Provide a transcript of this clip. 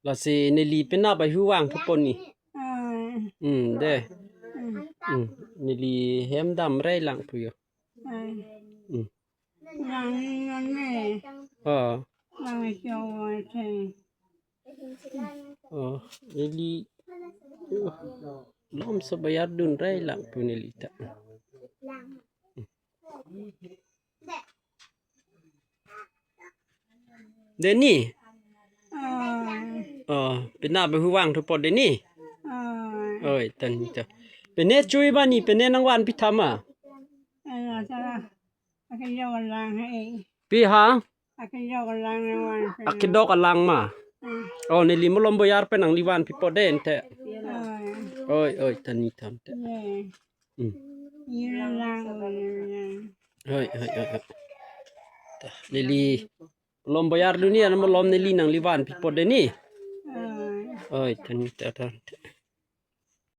ລະຊິເນລີເປັນໜ້າໃບຫືຫວ່າງທຸກຄົນນີ້. ອືມເດ້. ອືມ ເນລີແຮມດຳໄຣຫຼັງພຸ້ນຢູ່. ອືມ ຫຼັງນີ້ມັນແມ່ ເອີ ຫຼັງຈອງໄວ້ແທ້. ເອີ ເນລີລ້ອມສະບາຍາດດຸນໄຣຫຼັງພຸ້ນເນລີຕະ. ເດນີ້ ເອີ ເປັນໜ້າໄປຫືຫວ່າງທຸກປອດເດນີ້. ເອີຍ ຕັນເຈົ້າ ເປັນແນ່ຈຸ້ຍບ້ານນີ້ ເປັນແນ່ນາງຫວານພິທຳອະ. ປີຫາ ອາຄິດດອກອະລັງມາ. ໂອ ເນລີມາລົມບໍ່ຢາດໄປນັ່ງລີຫວານພິປອດເດນແທ້. ເອີຍ ເອີຍ ຕັນນີ້ທຳແທ້. ອືມ ເອີຍ ເອີຍ ເນລີ ລົມບໍ່ຢາດດູນີ້ນະ ມາລົມເນລີນັ່ງລີຫວານພິປອດເດນີ້. ເອີຍ ເອີຍ ທັນ ທັນ